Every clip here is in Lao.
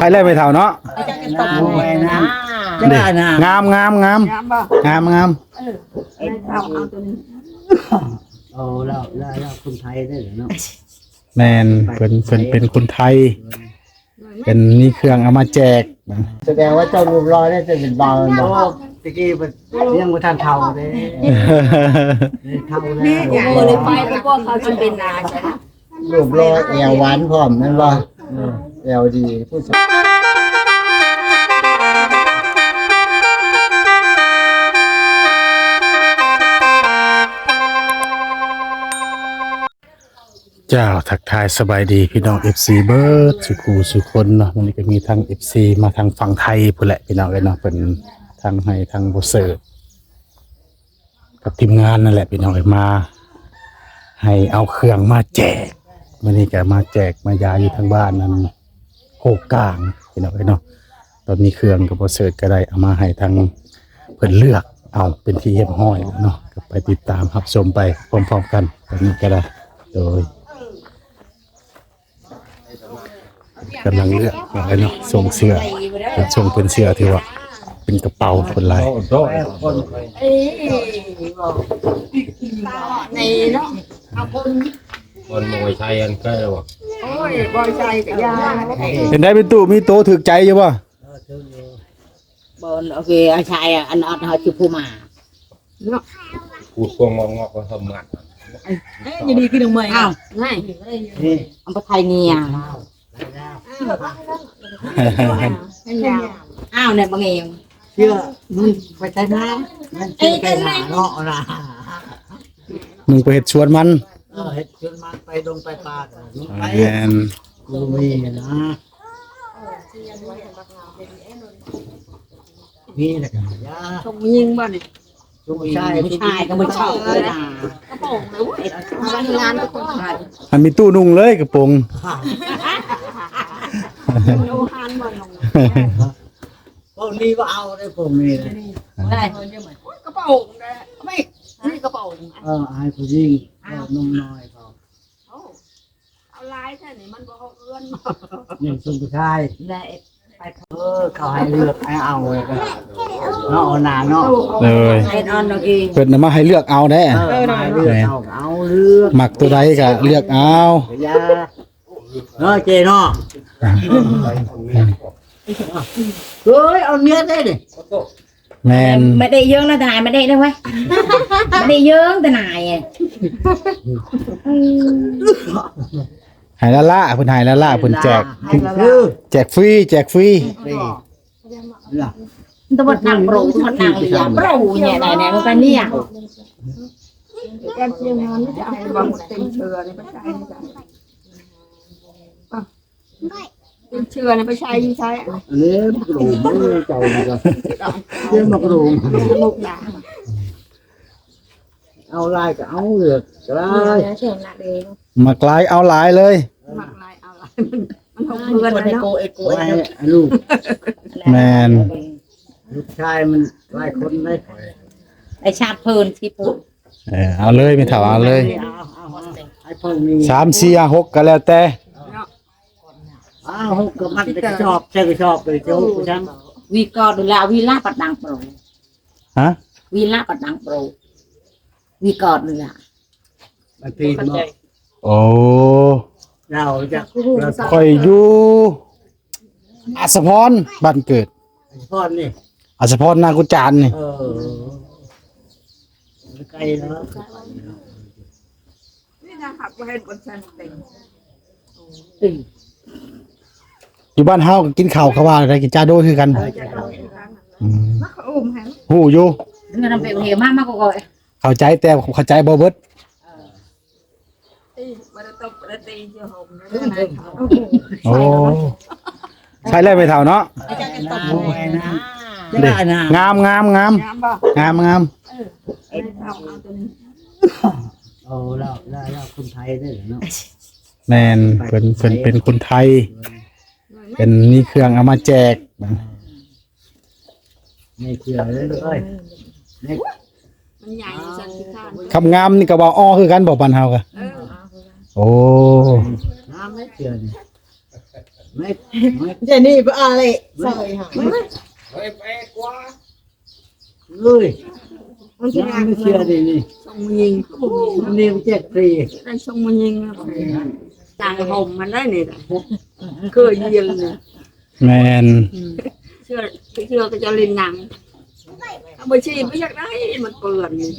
ປແລ້ວແມ່ເຖົ້າເນາະ. ໂອ້ຍ ນັ້ນ ນີ້ ງາມ ງາມ ງາມ ງາມບໍ່? ງາມ ງາມ ເອີ ເອົາ ເອົາຕົວນີ້. ໂອ້ ລາວ ລາວ ລາວຄົນໄທເດ້ເນາະ. ແມ່ນ ເພິ່ນ ເພິ່ນເປັນຄົນໄທ ເປັນມີເຄື່ອງເອົາມາແຈກ. ສະແດງວ່າເຈົ້າຮູບຫຼໍ່ໄດ້ເປັນບ່າວແມ່ນບໍ່? ໂອ້ ຕະກີ້ເພິ່ນຍັງບໍ່ທັນເຖົ້າເດ້ ເຖົ້າແລ້ວ. ໂອ້ ໄດ້ໄປ ພວກເຂົາຊິເປັນນາ ຮູບຫຼໍ່ແອວຫວານພ້ອມແມ່ນບໍ່? ເອີ ແອວດີ ຜູ້ ເຈົ້າ ທັກທາຍສະບາຍດີພີ່ນ້ອງເອັຟຊີເບິດສູ່ຄູ່ສູ່ຄົນເນາະ. ມື້ນີ້ກໍມີທັງເອັຟຊີມາທາງຝັ່ງໄທພຸ້ນແຫຼະພີ່ນ້ອງເອີຍເນາະ. ເພິ່ນທັງໃຫ້ທາງບໍ່ເສີດ ກັບທີມງານນັ້ນແຫຼະພີ່ນ້ອງເອີຍ ມາໃຫ້ເອົາເຄື່ອງມາແຈກ. ມື້ນີ້ກໍມາແຈກມາຢາຍຢູ່ທາງບ້ານນັ້ນ ໂຄກກາງພີ່ນ້ອງເອີຍເນາະ. ຕອນນີ້ເຄື່ອງກໍບໍ່ເສີດກໍໄດ້ເອົາມາໃຫ້ທາງເພິ່ນເລືອກເອົາເປັນທີ່ຮຽບຮ້ອຍແລ້ວເນາະ. ກໍໄປຕິດຕາມຮັບຊົມໄປພ້ອມໆກັນ ຕອນນີ້ກໍໄດ້. ໂດຍ ກຳລັງເລືອກເນາະ ສົ່ງເສື້ອ ເປັນ ສົ່ງເປັນເສື້ອທີ່ວ່າເປັນກະເປົາຄົນຫຼາຍ. ເອີ ໃນເນາະ ເອົາຄົນ ມັນບໍ່ໃສ່ອັນໃກ້ແລ້ວບໍ່? ໂອ້ຍ ບໍ່ໃສ່ກໍຢ່າ. ເປັນໃດເປັນຕູ້ ມີໂຕຖືກໃຈຢູ່ບໍ່? ເອີ ຖືກຢູ່. ບໍ່ ໂອເຄ ອາໄສອັນອອດເຮົາຊິຜູ້ມາເນາະ ພູດພວງງອກໆ ກໍສາມາດ. ເອີ ຢູ່ດີຄືນ້ອງເມຍ. ອ້າວ ໄງ ນີ້ ອຳປະໄທເນຍ. ອ້າວ ແນວບັງເອງ ເຊື່ອ ມຶງໄປໃສມາ? ມັນເຊື່ອໄປໜ້າເນາະນະ ມຶງໄປເຮັດສວນມັນ. ເອີ ເຮັດສວນມັນ ໄປດົງໄປປ່າ ມຶງໄປ. ແມ່ນ ກູມີນະ. ມີແລ້ວກໍຢ່າ ສົ່ງຍິງບໍ່ນີ້? ສົ່ງຊາຍ ຜູ້ຊາຍກໍບໍ່ຊອບເລີຍນະ. ກະໂປງເລີຍເວີຍ ງານກະໂປງ. ອັນມີຕູ້ນຸ່ງເລີຍກະໂປງ. ໂອຮານບໍ່ນຸ່ງ ພວກນີ້ບໍ່ເອົາເດ້ ພວກນີ້ນະ. ໄດ້ ກະໂປງເດ້ ນີ້ກະໂປງ. ເອີ ໃຫ້ຜູ້ຍິງ ເອີ ໜຸ່ມນ້ອຍເຂົາ. ເອົາຫຼາຍແທ້ນີ້ ມັນບໍ່ເຂົ້າເຮືອນ. ນີ້ຊຸມຜູ້ຊາຍ ໄດ້ໄປ. ເອີ ເຂົາໃຫ້ເລືອກໃຫ້ເອົາເລີຍເນາະ ເອົາໜ້າເນາະ. ເອີ ເພິ່ນນະມາໃຫ້ເລືອກເອົາແດ່. ເອີ ມາໃຫ້ເລືອກເອົາ ເອົາເລືອກ ມັກຕົວໃດກໍເລືອກເອົາ. ເອີ ເຈເນາະ. ເອີ ເອີຍ ເອົາເນຍໄດ້ເດ້. ແມ່ນ ໄມ່ໄດ້ເຢີງນະ ທະນາຍ ໄມ່ໄດ້ເດີ້ເວີຍ ໄມ່ໄດ້ເຢີງ ທະນາຍ. ໃຫ້ລ້າໆ ເພິ່ນໃຫ້ລ້າໆ ເພິ່ນແຈກ ໃຫ້ລ້າໆ ແຈກຟຣີ ແຈກຟຣີ. ແຕ່ວ່ານັກໂປຣ ທອດນັກເລີຍໂປຣ ແນວໃດແນວກັນນີ້. ແກນເຊຍງານຈະໃຫ້ບັງເຕັມເທື່ອນີ້ໄປໃສ່ ເປັນເຊື່ອນະ ໄປໃຊ້ຢູ່ໃສ? ອັນນີ້ມັກໂດງເດີ ເຈົ້ານີ້ກໍເຈົ້າມັກໂດງ ເອົາຫຼາຍກໍເອົາ ເລືອກກໍໄດ້ ມັກຫຼາຍເອົາຫຼາຍເລີຍ ມັກຫຼາຍເອົາຫຼາຍ ມັນຫົກເດືອນແລ້ວເນາະ ໄວ້ໃຫ້ລູກ ແມ່ນ ລູກຊາຍມັນຫຼາຍຄົນເດ້ ໄອ້ຊາດເພິ່ນທີ່ປຸ ເອີ ເອົາເລີຍແມ່ເຖົ້າ ເອົາເລີຍ ເອົາ ເອົາ ເອົາ ໄອ້ເພິ່ນນີ້ ສາມ ສີ່ ຫ້າ ຫົກ ກໍແລ້ວແຕ່ ເນາະ ອ້າວ ຫົກກໍມັດໃສ່ກະສອບ ໃສ່ກະສອບໄປໂຈະໄປຊັ້ນ ວີກອດລະ ວີລະປັດດັງໂປຣ ຮະ ວີລະປັດດັງໂປຣ ວີກອດລະ ມັນຕີນບໍ່ ໂອ້ ລາວຈະ ຂ້ອຍຢູ່ ອັດສະພອນ ບ້ານເກີດ ອັດສະພອນນີ້ ອັດສະພອນນາກຸຈານນີ້ ເອີ ໄກເນາະ ນີ້ນະຄັບ ບໍ່ເຫັນຄົນໃສ່ໝາກເຕັງ ຢູ່ບ້ານເຮົາກໍກິນເຂົ້າ ເຂົາວ່າໄດ້ກິນຈາໂດຄືກັນ ເອີ ຈາໂດຄືກັນ ອືມ ມັກເຂົ້າອົມຫັ້ນ ຮູ້ຢູ່ ເງິນນຳເປັນເຮມາ ມາກໍ ເຂົ້າໃຈ ແຕ່ເຂົ້າໃຈບໍ່ເບິດ ເອີ ຕີ ບໍ່ໄດ້ຕົບ ບໍ່ໄດ້ຕີຢູ່ຫົ່ມ ໂອ້ ໃຊ້ແລ້ວແມ່ເຖົ້າເນາະ ງາມ ງາມ ງາມ ງາມບໍ່ ງາມ ງາມ ງາມ ງາມ ເອີ ເອົາ ເອົາຕົວນີ້ ໂອ້ ລາວ ລາວ ລາວຄົນໄທເດ້ເນາະ ແມ່ນ ເພິ່ນ ເພິ່ນເປັນຄົນໄທ ເປັນມີເຄື່ອງເອົາມາແຈກ ນີ້ເຊື່ອເລີຍລູກເອີຍ ນີ້ ມັນໃຫຍ່ຊັ້ນຊິຂ້ານ ຄຳງາມນີ້ກໍວ່າອໍຄືກັນບໍ່ ບ້ານເຮົາກໍ ເອີ ໂອ້ ງາມເດ້ເຊື່ອນີ້ ເຈົ້ານີ້ບໍ່ເອົາເລີຍ ເອີຍ ມັນຊິ ຍັງບໍ່ເຊື່ອເດ້ນີ້ ສົ່ງມາຍິງ ມັນນີ້ມັນແຈກຟຣີ ໄດ້ສົ່ງມາຍິງ ຕັ້ງຫົ່ມມັນໄດ້ນີ້ ເຄີຍຍິງນີ້ ແມ່ນ ເຊື່ອ ເຊື່ອກໍຈະຫຼິ້ນໜັງ ເອົາໄປຊີບບໍ່ຢາກໄດ້ ມັນເປື້ອນນີ້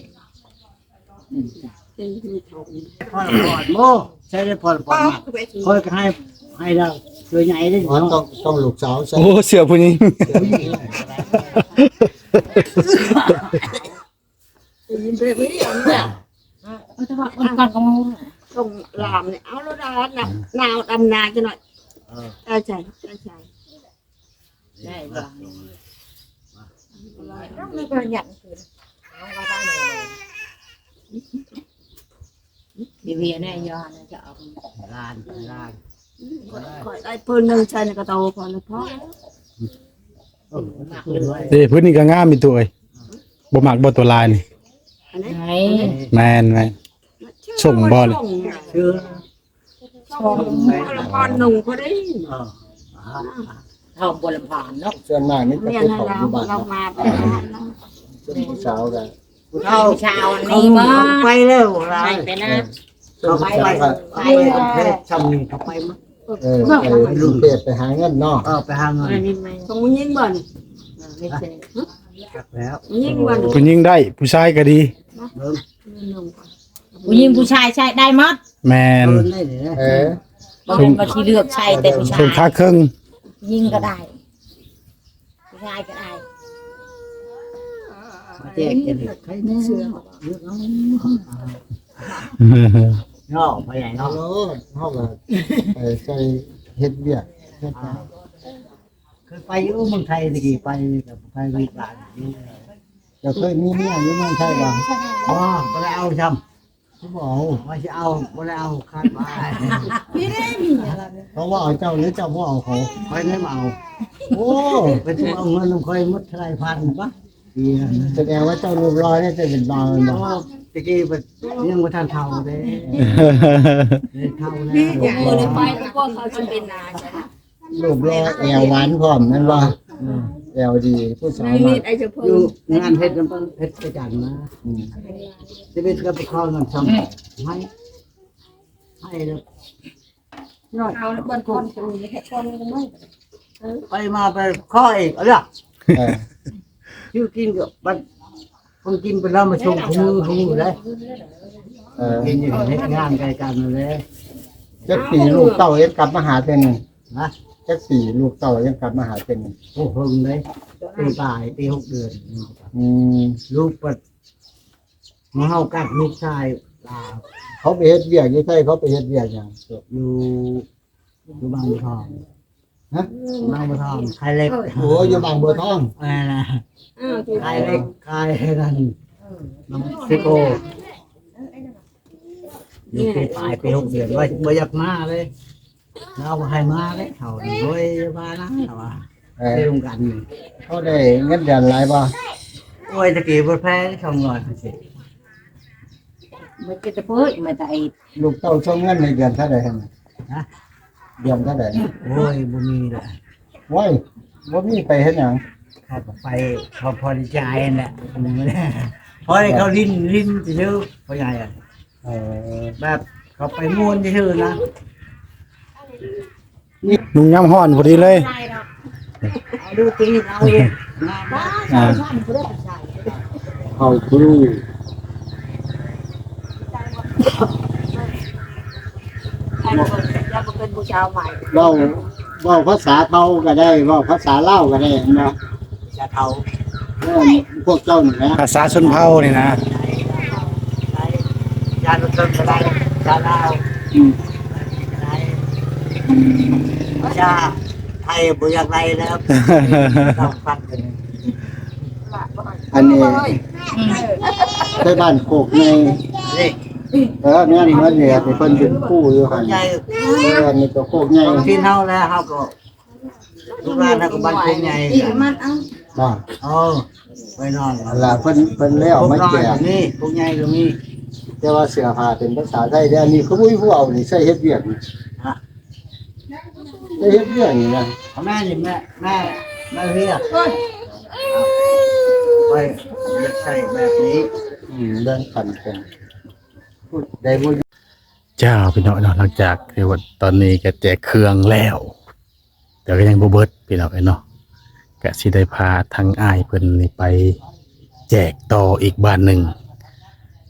ພໍລະພອນ ໂອ້ ໃຊ້ໄດ້ພໍລະພອນມາ ຂ້ອຍກໍໃຫ້ ໃຫ້ລາວຕົວໃຫຍ່ເດ້ ອໍ ເນາະ ຕ້ອງ ຕ້ອງລູກສາວໃສ່ ໂອ້ ເສື້ອຜູ້ຍິງ ຜູ້ຍິງ ໄດ້ຍິນເພງນີ້ ອັນນີ້ ແຕ່ວ່າຄົນກ່ອນກໍມາ ຕ້ອງລາມນີ້ ເອົາໂລດ ໜາວ ດຳນາຈັກໜ້ອຍ ເອີ ໄດ້ໃສ່ ໄດ້ໃສ່ ໄດ້ບໍ່ ເອົາລະຫຍັງຄືນ ເອົາລະຫຍັງ ດີເວຍແນ່ຍອນຈະເອົາຫຼານ ຫຼານ ຂ້ອຍ ຂ້ອຍໄດ້ເພິ່ນໜຶ່ງໃສ່ໃນກະໂຕຂ້ອຍລະພໍ ເດ້ ເພິ່ນນີ້ກໍງາມອີ່ຕູ້ເອີຍ ບໍ່ມັກບໍ່ຕົວລາຍນີ້ ອັນນີ້ ແມ່ນໆ ສົ່ງບໍ່ລະ ເອີ ຊ່ອງ ບ່ອນໜຶ່ງພໍດີ ເອີ ເຮົາບໍ່ລຳພານເນາະ ສ່ວນມາກມີແຕ່ຜູ້ເຖົ້າຢູ່ບ້ານເນາະ ສ່ວນຜູ້ສາວກໍ ຜູ້ເຖົ້າ ຜູ້ສາວນີ້ບໍ່ ໄປແລ້ວ ໄປແລ້ວ ເອີ ສ່ວນຜູ້ສາວກໍໄປ ໄປແລ້ວ ຊ່ຳນີ້ເຂົາໄປໝົດ ເອີ ໄປລຸງເທບໄປຫາເງິນເນາະ ເອີ ໄປຫາເງິນ ສົ່ງຜູ້ຍິງບໍ່ນີ້ ຈັກແລ້ວ ຜູ້ຍິງບໍ່ນີ້ ຜູ້ຍິງໄດ້ ຜູ້ຊາຍກໍດີ ເອີ ຜູ້ຍິງຜູ້ຊາຍໃຊ້ໄດ້ໝົດ ແມ່ນ ເອີ ບໍ່ແມ່ນວ່າຊິເລືອກໃຊ້ແຕ່ຜູ້ຊາຍ ເປັນຂາເຄິ່ງ ຍິງກໍໄດ້ ຜູ້ຊາຍກໍໄດ້ ມາແຈກກັນເຮັດ ໃຜມີເສື້ອເລືອກເອົາ ເນາະ ພໍ່ໃຫຍ່ເນາະ ເຮົາກໍ ເອີ ໃສ່ເຮັດວຽກເຮັດຫຍັງ ເຄີຍໄປຢູ່ເມືອງໄທຕະກີ້ ໄປກັບໄປວຽກບ້ານຢູ່ ເຈົ້າເຄີຍມີເມຍຢູ່ເມືອງໄທບໍ່? ບໍ່ ບໍ່ໄດ້ເອົາຊ້ຳ ຄືບໍ່ເອົາ ວ່າຊິເອົາ ບໍ່ໄດ້ເອົາ ຄາດວ່າ ເຂົາວ່າເອົາເຈົ້າ ຫຼືເຈົ້າບໍ່ເອົາເຂົາ? ຂ້ອຍໄດ້ມາເອົາ ໂອ້ ໄປຊິເອົາເງິນນຳຂ້ອຍໝົດເທົ່າໃດພັນປະ? ສະແດງວ່າເຈົ້າຮູບຫຼໍ່ເດ້ ເຈົ້າເປັນບ່າວແມ່ນບໍ່? ໂອ້ ຕະກີ້ຍັງບໍ່ທັນເຖົ້າເດ້ ເຖົ້າແລ້ວ ໄປກໍພວກເຂົາຊິເປັນນາ ຮູບຫຼໍ່ແອວຫວານພ້ອມແມ່ນບໍ່? ເອີ ແອວດີ ຜູ້ສາວມັກ ຢູ່ງານເຮັດນຳເພິ່ນ ເຮັດປະຈຳນະ ອືມ ຊີວິດກໍໄປຂໍເງິນຊ້ຳ ໃຫ້ ໃຫ້ແລ້ວ ເອົາເບິ່ງຄົນ ໄປມາໄປຂໍອີກ ເອົາລະ ເອີ ຢູ່ກິນກໍບັດ ຄົນກິນເປັນລາວມາສົ່ງຄູ່ມື້ ຄູ່ມື້ເດ້ ເອີ ກິນຢູ່ເຮັດງານໃກ້ກັນນັ້ນແຫຼະ ຈັກປີລູກເຕົ້າຍັງກັບມາຫາເທື່ອໜຶ່ງ? ຮະ ຈັກປີລູກເຕົ້າຍັງກັບມາຫາເທື່ອໜຶ່ງ? ໂອ້ ເຫິງເດ້ ເປັນປາຍປີ ຫົກເດືອນ ອືມ ລູກປັດ ໝູ່ເຮົາກັບລູກຊາຍລາວ ເຂົາໄປເຮັດວຽກຢູ່ໃສ? ເຂົາໄປເຮັດວຽກຫຍັງ? ຢູ່ ຢູ່ບາງບົວທອງ ຮະ? ບາງບົວທອງ ຂາຍເຫຼັກ ໂອ້ ຢູ່ບາງບົວທອງ ແມ່ນລະ ຂາຍເຫຼັກ ຂາຍນັ້ນ ນຳຊິໂກ ຢູ່ປີປາຍ ປີຫົກເດືອນ ວ່າບໍ່ຢາກມາເລີຍ ລາວບໍ່ໃຫ້ມາເລີຍ ເຂົານີ້ ໂອ້ຍ ມານະ ລາວວ່າ ເອີ ໄປລົມກັນນີ້ ເຂົາໄດ້ເງິນເດືອນຫຼາຍບໍ່? ໂອ້ຍ ຕະກີ້ບໍ່ແພງ ສອງຮ້ອຍ ມັນເປັນຕະເພີດ ມັນຕະໄອ ລູກເຕົ້າສົ່ງເງິນໃຫ້ເດືອນເທົ່າໃດຫັ້ນນະ? ຮະ? ເດືອນເທົ່າໃດ? ໂອ້ຍ ບໍ່ມີເລີຍ ໂອ້ຍ ບໍ່ມີໄປເຮັດຫຍັງ? ເຂົາກໍໄປ ເຂົາພໍໄດ້ຈ່າຍຫັ້ນແຫຼະ ພໍໃຫ້ເຂົາຫຼິ້ນ ຫຼິ້ນຊື່ໆ ພໍ່ໃຫຍ່ ເອີ ແບບເຂົາໄປມ່ວນຊື່ໆນະ ນຸ່ງຍາມຮ້ອນພໍດີເລີຍ ເອົາດູຕີນເອົາຢູ່ ອ່າ ເອົາຄື ອັນນີ້ກໍຍັງບໍ່ເປັນຜູ້ສາວໃໝ່ ເວົ້າ ເວົ້າພາສາເຜົ່າກໍໄດ້ ເວົ້າພາສາລາວກໍໄດ້ ເຫັນບໍ່? ຊາວເຜົ່າ ເອີ ພວກເຈົ້ານີ້ແຫຼະ ພາສາຊົນເຜົ່ານີ້ນະ ໄດ້ ໄດ້ ຊາວຊົນກໍໄດ້ ຊາວລາວ ອືມ ໄດ້ ອືມ ພາສາໄທບໍ່ຢາກໄດ້ແລ້ວ ຕ້ອງຟັງກັນ ອັນນີ້ ອືມ ໄປບ້ານໂຄກໃຫຍ່ ນີ້ ເອີ ແມ່ນ ແມ່ນນີ້ ເພິ່ນເປັນຄູຢູ່ຫັ້ນ ໂຄກໃຫຍ່ ເອີ ອັນນີ້ກໍໂຄກໃຫຍ່ ທ້ອງຖິ່ນເຮົາແລ້ວ ເຮົາກໍ ລູກຫຼານເຮົາກໍບ້ານໂຄກໃຫຍ່ ບໍ່ ເອີ ໄປນອນ ອັນລະເພິ່ນ ເພິ່ນແລ້ວມາແຈກ ໂຄກນ້ອຍກໍມີ ໂຄກໃຫຍ່ກໍມີ ແຕ່ວ່າເສື້ອຜ້າເປັນພາສາໄທເດ້ ອັນນີ້ຄືບໍ່ມີຜູ້ເອົານີ້ໃຊ້ເຮັດວຽກນີ້ ຮະ? ໄດ້ເຮັດວຽກນີ້ນະ ເອົາແມ່ນີ້ ແມ່ ແມ່ ແມ່ເຮຍ ຂ້ອຍຢາກໃຊ້ແບບນີ້ ອືມ ແບ່ງປັນກັນ ໄດ້ບໍ່? ເຈົ້າ ພີ່ນ້ອງເນາະ ຫຼັງຈາກທີ່ວ່າຕອນນີ້ກໍແຈກເຄື່ອງແລ້ວ ແຕ່ກໍຍັງບໍ່ເບິດ ພີ່ນ້ອງເອີຍເນາະ ກະຊິໄດ້ພາທາງອ້າຍເພິ່ນນີ້ໄປແຈກຕໍ່ອີກບ້ານໜຶ່ງ.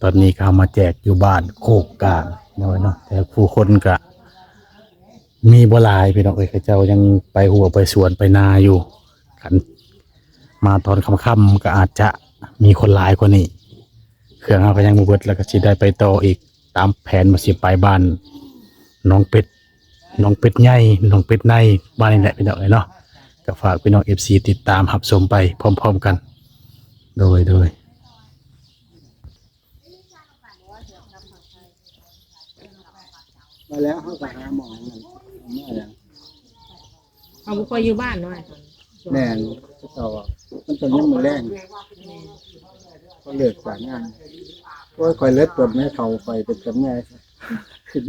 ຕອນນີ້ກໍເຮົາມາແຈກຢູ່ບ້ານໂຄກກາງ ພີ່ນ້ອງເອີຍເນາະ ແຕ່ຜູ້ຄົນກະມີບໍ່ຫຼາຍ ພີ່ນ້ອງເອີຍ ເຂົາເຈົ້າຍັງໄປຮົ້ວໄປສວນໄປນາຢູ່ ຄັນມາຕອນຄ່ຳໆ ກໍອາດຈະມີຄົນຫຼາຍກວ່ານີ້. ເຄື່ອງເຮົາກໍຍັງບໍ່ເບິດ ແລ້ວກໍຊິໄດ້ໄປຕໍ່ອີກ ຕາມແຜນວ່າຊິໄປບ້ານໜອງເປັດ ໜອງເປັດໃຫຍ່ ໜອງເປັດໃນ ບ້ານນີ້ແຫຼະ ພີ່ນ້ອງເອີຍເນາະ. ກໍຝາກພີ່ນ້ອງເອັຟຊີຕິດຕາມຮັບຊົມໄປພ້ອມໆກັນ ໂດຍ ໂດຍ ມາແລ້ວເຮົາກໍຫາໝ່ອງນັ້ນ ເມື່ອແລ້ວ ເຮົາບໍ່ຄ່ອຍຢູ່ບ້ານເນາະ ແມ່ນ ເຂົາເຈົ້າ ມັນຕ້ອງຍາມມື້ແລງ ແມ່ນ ເຂົາເລີກຈາກງານ ໂອ້ຍ ຂ້ອຍເລີດຕົນແມ່ເຖົ້າ ຂ້ອຍເປັນຕາເມື່ອຍ ຂຶ້ນ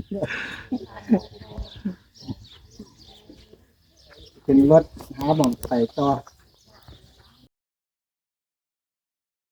ຂຶ້ນລົດຫາໝ່ອງໄປຕໍ່.